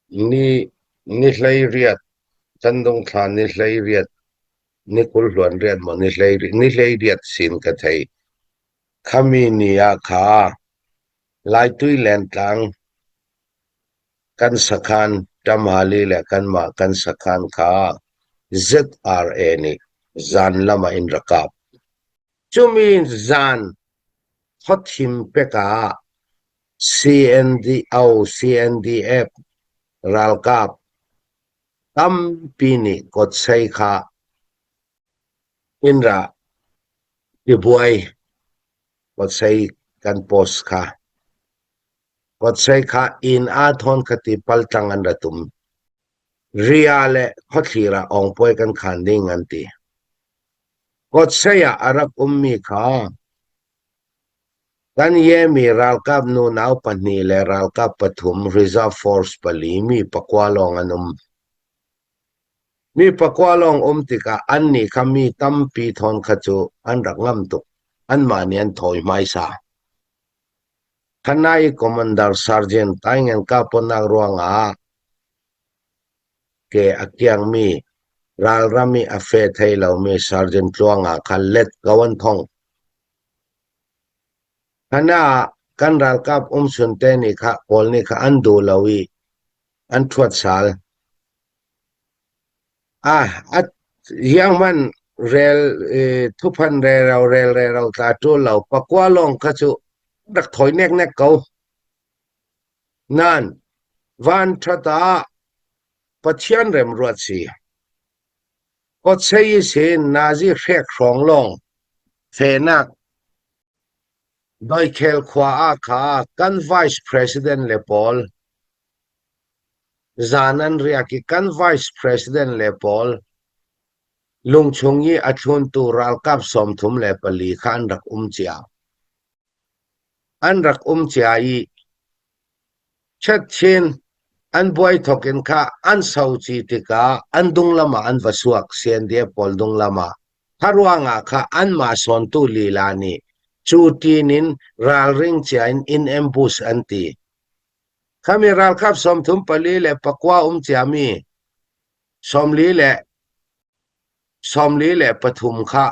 Ni ni 18 Candung thla ni 18 ni 20 hluan riat maw ni 18 ni 18 sin ka thei. Khami ni ah kha Laitui lentlang kan sakhan Tamhali le kanmah kan sakhan kha ZRA nih zan lam ah in ra kap. Cumi zan khuathim pek ah CNDO, CNDF ralkap tampi nih kawtsei kha in ra tibuai kawtsei kan post kha. Kawtsei kha inn aa thawn kha ti paltlang an ra tum. Ria le khuathlir ah awngpuai kan khan ding an ti. Kawtsei ah a rak ummi kha Kan yemi ralkap nunau pahnih le ralkap pathum Reserve Force pali mi pakua lawng an um. Mi pakua lawng um tikah annih kha mi tampi thawn kha cu an rak ngam tuk. Anmah nih an thawi hmaisa. Khanai Commander Sergeant Taingen kahponak ruangah ke a kiangmi ralram i a fe thei lomi Sergeant Tluanga kha let ko an thong. Hana kan ralkap umchun te nih kha Kawl nih kha an duh lo i an ṭhuat sal. Ah, a hiang rel thuphan rero rel rero tla ṭul lo pakua lawng kha cu rak thawi neknek ko. Nan van ṭhat ah Pathian remruat si. Kawtsei i sin nazi hrek hrawng lawng fenak Doikhel khua ah kha kan Vice President le pawl zan an riak i kan Vice President le pawl lungchung i a thluntu ralkap 34 kha an rak um cia. An rak um cia i Chatchin an buai thawk in kha an soci tikah an dunglam ah an va suak CNDF pawl dunglam ah. Kha ruangah kha anmah sawntu lila nih cu tin in ralring cia in in ambush an ti. Khami ralkap 34 le pakua um ciami 40 le 43 kha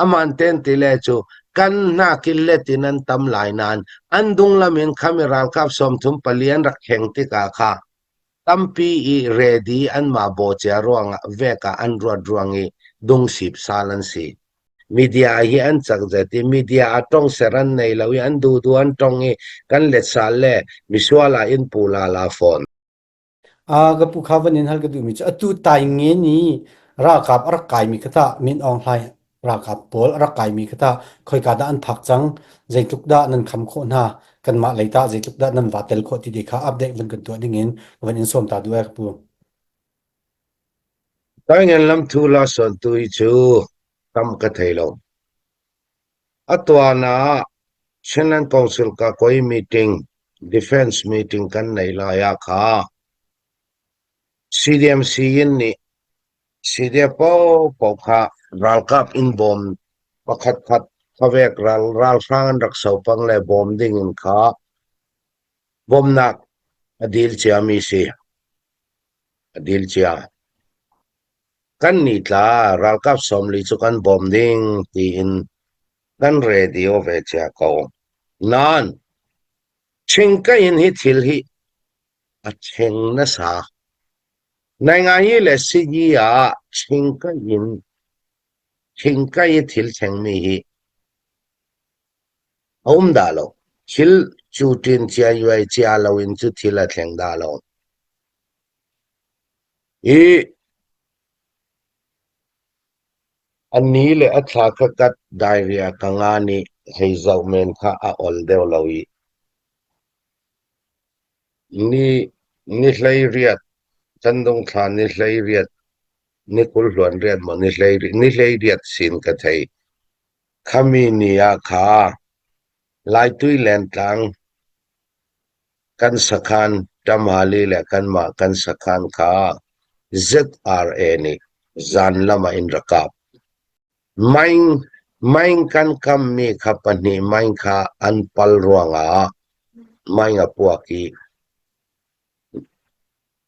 aman ten ti le cu kan hna let in an tam lai nain an dunglam in khami ralkap 34 an rak kheng tikah kha tampi i ready anmah bawcia ruangah vek ah an ruat ruang i dungsip sal an si. Media hi an cak zet i media a tong ser an nei lo i an duh duh an tong i kan let sal le misual ah in pu la la fawn. Ka pu kha van in hal ka duhmi cu atu Taingen i ralkap a rak kaimi kha tah Min Aung Hlaing ralkap pawl a rak kaimi kha tah khoika dah an phak cang, zeitluk dah nan kham khawh hna, kanmah lei tah zeitluk dah nan va tel khawh ti te kha update van kan tuah dingin ka van in sawm ta duh ee ka pu. Taingen lamthu la sawn tu hi cu tam ka thei lo. A tuan ah Chinland Council ka koi meeting, defense meeting kan nei lai ah kha CDMC in nih CDF paohpaoh kha ralkap in bawm pakhat khat khavek ral ralhrang an rak sopang le bawm ding in kha bawmnak a dil ciami si. A dil cia. Kan nih tla ralkap 40 cu kan bawm ding tiin kan radio ve cia ko. Nain Chingka in hi thil hi a thleng nasa. Naingai le Sigi ah Chingka in Chingka i thil thlengmi hi a um dah lo. Thil cu ṭin cia yuai cia loin cu thil a thleng dah lo. Hi a ni le a thla kha kat dairia ka nga nih hei zoh men kha a ol deuh lo i ni ni 18 candung thla ni 18 ni 20 hluan riat maw ni 18 ni 18 sin ka thei. Khami ni ah kha Laitui lentlang Kan sakhan Tamhali le kanmah kan sakhan kha ZRA nih zanlam ah in ra kap. Maing, maing kan kammi kha pahnih maing kha an pal ruangah maing a puak i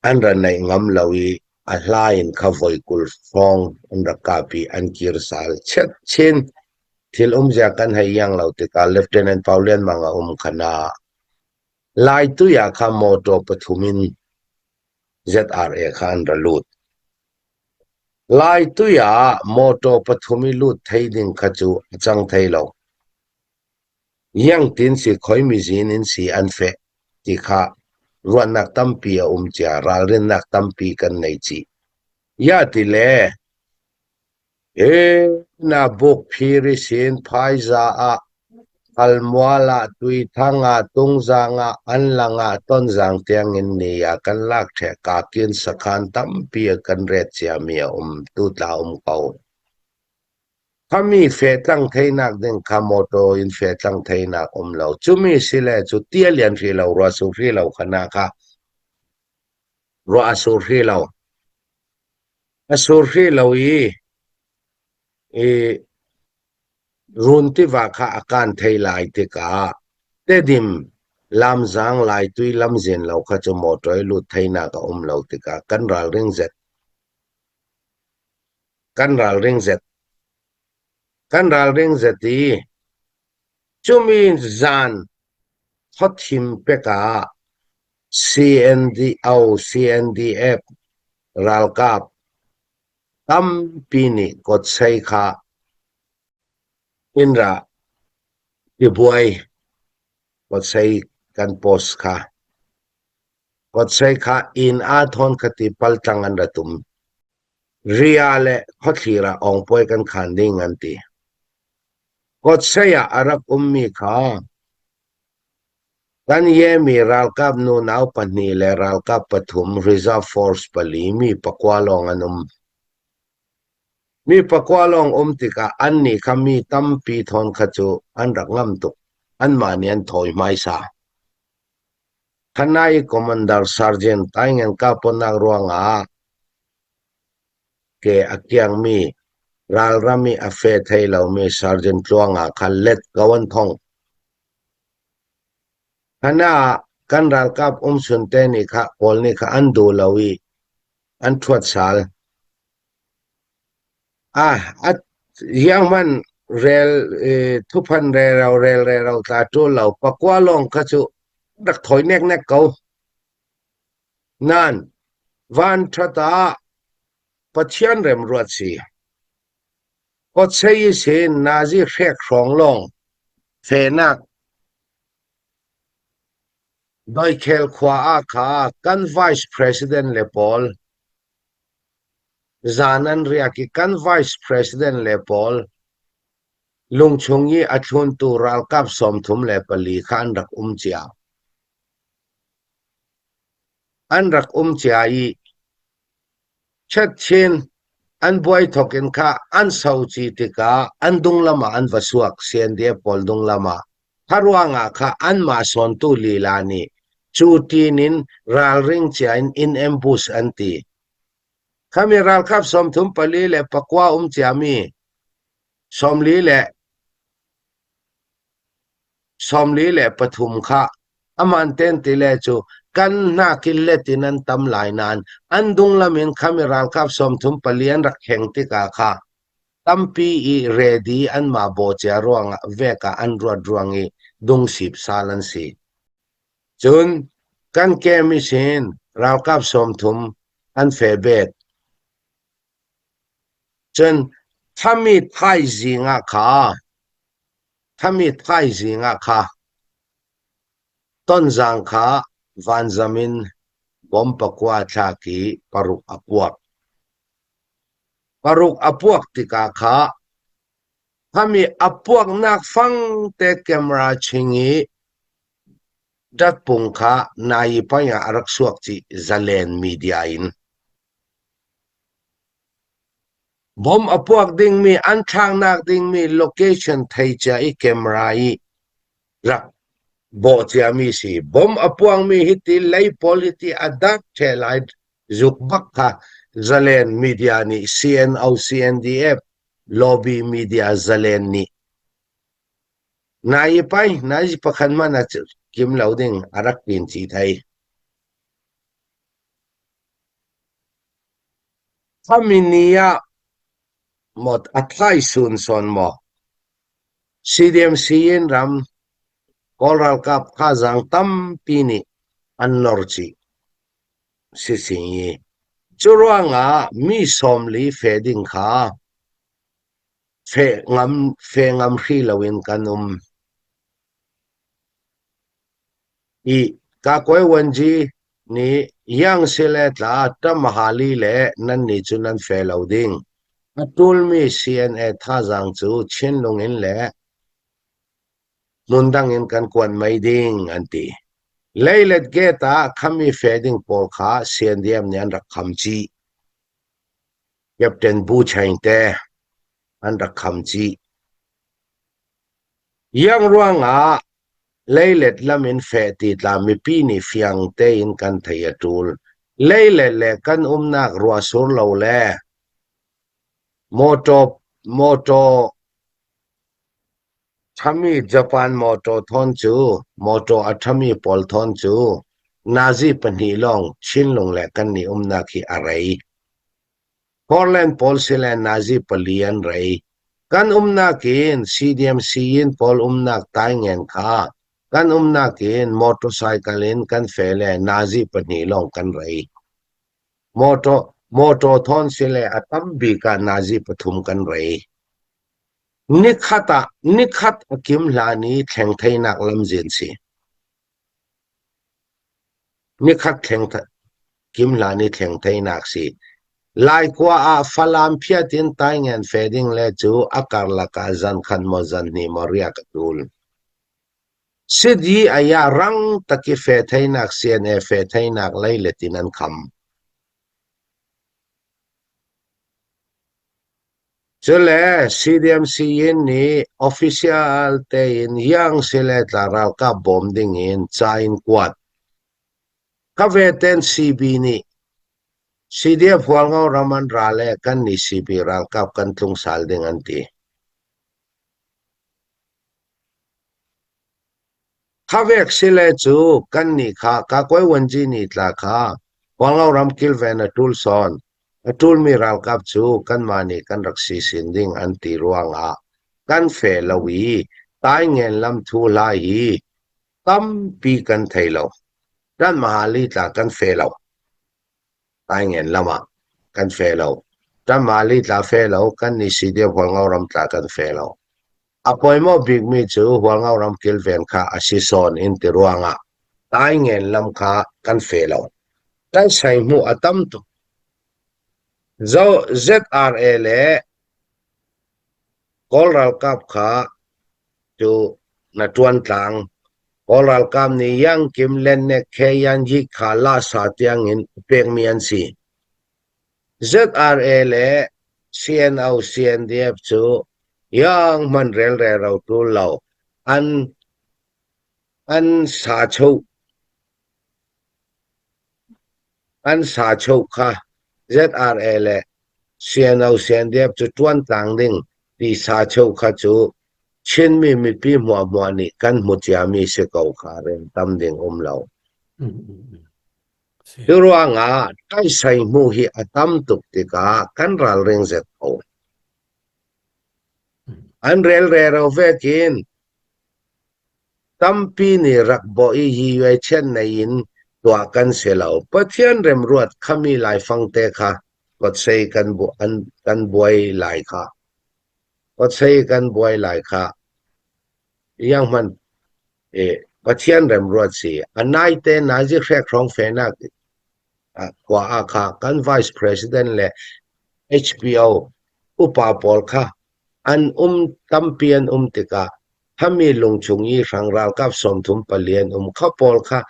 An ra naih ngam lo i a hla in kha voi 20 hrawng an rak kap i an kir sal. Chiatchin thil umzia kan hei iang lo tikah Lieutenant Pau Lian Mang a um kha na Laitui ah kha motor pathum in ZRA kha an ra lut. Laitui ah motor pathum i lut thei ding kha cu a cang thei lo. Iangtin si khoimi zin in si an feh ti kha ruahnak tampi a um cia, ralrinnak tampi kan nei chih. Ya ti le he na buk phiri sin phaiza ah Halmual ah Tuithang ah Tungzang ah Anlang ah Tonzang tiangin ni ah kan lak ṭheh kakin sakhan tampi a kan ret ciami a um tutla um ko. Khami fehtlang theinak ding kha motor in fehtlang theinak um lo. Cumi si le cu tia lian hri lo, ruah sur hri lo kha na kha ruah a sur hri lo. A sur hri lo i i run tiva kha a kan thei lai tikah Tedim lamzang laitui lamzin lo kha cu motor i lut theinak a um lo tikah kan ralring zet. Kan ralring zet. Kan ralring zet i cumi zan khuathim pek ah CNDO, CNDF ralkap tampi nih kawtsei kha in ra tibuai kawtsei kan post kha. Kawtsei kha inn aa thawn kha ti paltlang an ra tum. Ria le khuathlir ah awngpuai kan khaan ding an ti. Kawtsei ah a rak ummi kha kan yemi ralkap nunau pahnih le ralkap pathum reserve force pali mi pakua lawng an um. Mi pakua lawng um tikah annih kha mi tampi thawn kha cu an rak ngam tuk. Anmah nih an thawi hmaisa. Thanai Commander Sergeant Taingen kahponak ruangah ke a kiangmi ralram i a fe thei lomi Sergeant Tluanga kha let ko an thong. Hana kan ralkap umchun te nih kha pawl nih kha an duh lo i an ṭhuat sal. Ah, a rianghman rel thuphan rero rel rero tla ṭul lo pakua lawng kha cu rak thawi neknek ko. Nan van ṭhat ah Pathian remruat si. Kawtsei i sin nazi hrek hrawng lawng fenak Doikhel khua ah kha kan Vice President le pawl Zan an riak i kan Vice President le pawl lungchung i a thluntu ralkap 34 kha an rak um cia. An rak um cia i chatchin an buai thawk in kha an soci tikah an dunglam ah an va suak CNDF pawl dunglam ah. Kha ruangah kha anmah sawntu lila nih cu tin in ralring cia in in ambush an ti. Khami ralkap 34 um ciami 40 le 43 kha aman ten ti le cu kan hnakin let in an tam lai nain an dunglam in khami ralkap 34 an rak kheng tikah kha tampi i ready anmah bawcia ruangah vek ah an ruat ruang i dungsip sal an si. Cun kan kem i sin ralkap 30 an fe bet. Cun thami thaizing ah kha thami thaizing ah kha tonzang kha vanzam in bom pakua thlak i paruk a puak. Paruk a puak tikah kha khami a puaknak fangte camera ching i datpung kha nai pay ah a rak suak chih Zalen media in. Bom a puak dingmi an thlaknak dingmi location thei cia i camera i rak bawh ciami si. Bom a puangmi hiti lei pawl hiti a dak ṭhe lai zuk bak kha Zalen media nih CNO CNDF lobby media Zalen nih nai pai nai pakhat man a kim lo ding a rak tin chi thai. Khami ni ah maw a tlaisun sawn maw CDMC in ram Kawl ralkap thazaang tampi nih an nor chih. Si Cu ruangah mi 40 fe ding kha fe ngam fe ngam hri loin kan um. I Kakuai Wanji nih Yang Sile tla Tamahali le nannih cu nan fe lo ding. A ṭulmi CNA thazaang cu Chinlung in le hmundang in kan kuan mei ding an ti. Leilet gate ah khami fe ding pawl kha CNDF nih an rak kham chih. Captain Bu Chaing te an rak kham chih. Iang ruangah leilet lam in feh ti tla mipi nih fiang tein kan thei a ṭul. Leilet le kan umnak ruahsur lo le mawṭaw mawṭaw ṭhami Japan mawṭaw thawn cu mawṭaw a ṭhami pawl thawn cu nazi pahnih lawng Chinlung le kannih umnak hi a rei. Portland pawl sile nazi pali an rei. Kan umnak in CDM sii-inn pawl umnak taingen kha kan umnak in motorcycle in kan fe le nazi pahnih lawng kan rei. Motor, motor thawn sile a tam bik ah nazi pathum kan rei. Nikhat ah nikhat a kim hlan i thleng theinak lamzin si. Nikhat thleng kim hlan i thleng theinak si. Laikua ah Falam phiat in taingen fe ding le cu a karlak ah zan khat maw zan hnih maw riak a tul. Sidi aya rang taki fe theinak CNA fe theinak leilet in an kham. Cule CDMC in nih official tein Yang sile tla ralkap bawm ding in ca in kuat. Ka veten CB nih CDF Hualngo ram an ra le kan nih CB ralkap kan tlung sal ding an ti. Khavek sile cu kannih kha Kakuai Wanzi nih tla kha Hualngo ram kilven a ṭul sawn. A ṭulmi ralkap cu kanmah nih kan rak si sin ding an ti ruangah kan fe lo i Taingen lam thu hla hi tampi kan thei lo. Kanmahali tla kan fe lo. Taingen lam ah kan fe lo. Kanmahali tla fe lo, kan nih si deuh Hualngo ram tla kan fe lo. A pawimawh bikmi cu Hualngo ram kilven kha a si sawn in ti ruangah Taingen lam kha kan fe lo. Kan saihmuh a tam tuk. ZRA le Kawl ralkap kha cu na ṭuan tlang. Kawl ralkap nih Yangkim, Lennek, Khe, Yanyi kha Lhasa tiangin pekmi an si. ZRA le CNO, CNDF cu yang hman relrero ṭul lo an an sa choh an sa choh kha ZRA le CNO, CNDF cu ṭuan tlang ding ti sa choh kha cu Chinmi mipi hmuahhmuah nih kan hmu ciami si ko kha rel tam ding um lo. Cu ruangah ṭaisai hmuh hi a tam tuk tikah kan ralring zet ko. An rel rero vekin tampi nih rak bawh i hi yuai chiat nei in tuah kan si lo. Pathian remruat khami laifang te kha kawtsei kan bu an kan buai lai kha. Kawtsei kan buai lai kha. Yang hman Pathian remruat si. A naite nazi hrek hrawng fenak khua ah kha kan vice president le HBO upa pawl kha an um tampi an um tikah thami lungchung i hrang ralkap 34 an um kha pawl kha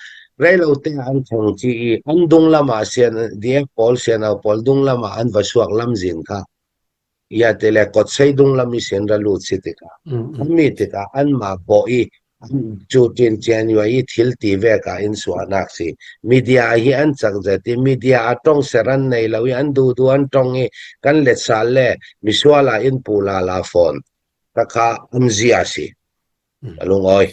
reilo te an thong chi i an dung lam ah sian DF pawl siano pawl dung lam ah an va suak lamzin kha ia te le kotsei dung lam i sin ra lut si tikah mi tikah anmah bawh i cu tin cian yua i thil ti ve ka in suahnak si media hi an cak zet i media a tong ser an nei lo i an du du an tong i kan let sal le misual ah in pu la la fawn takha an zia si alung oi.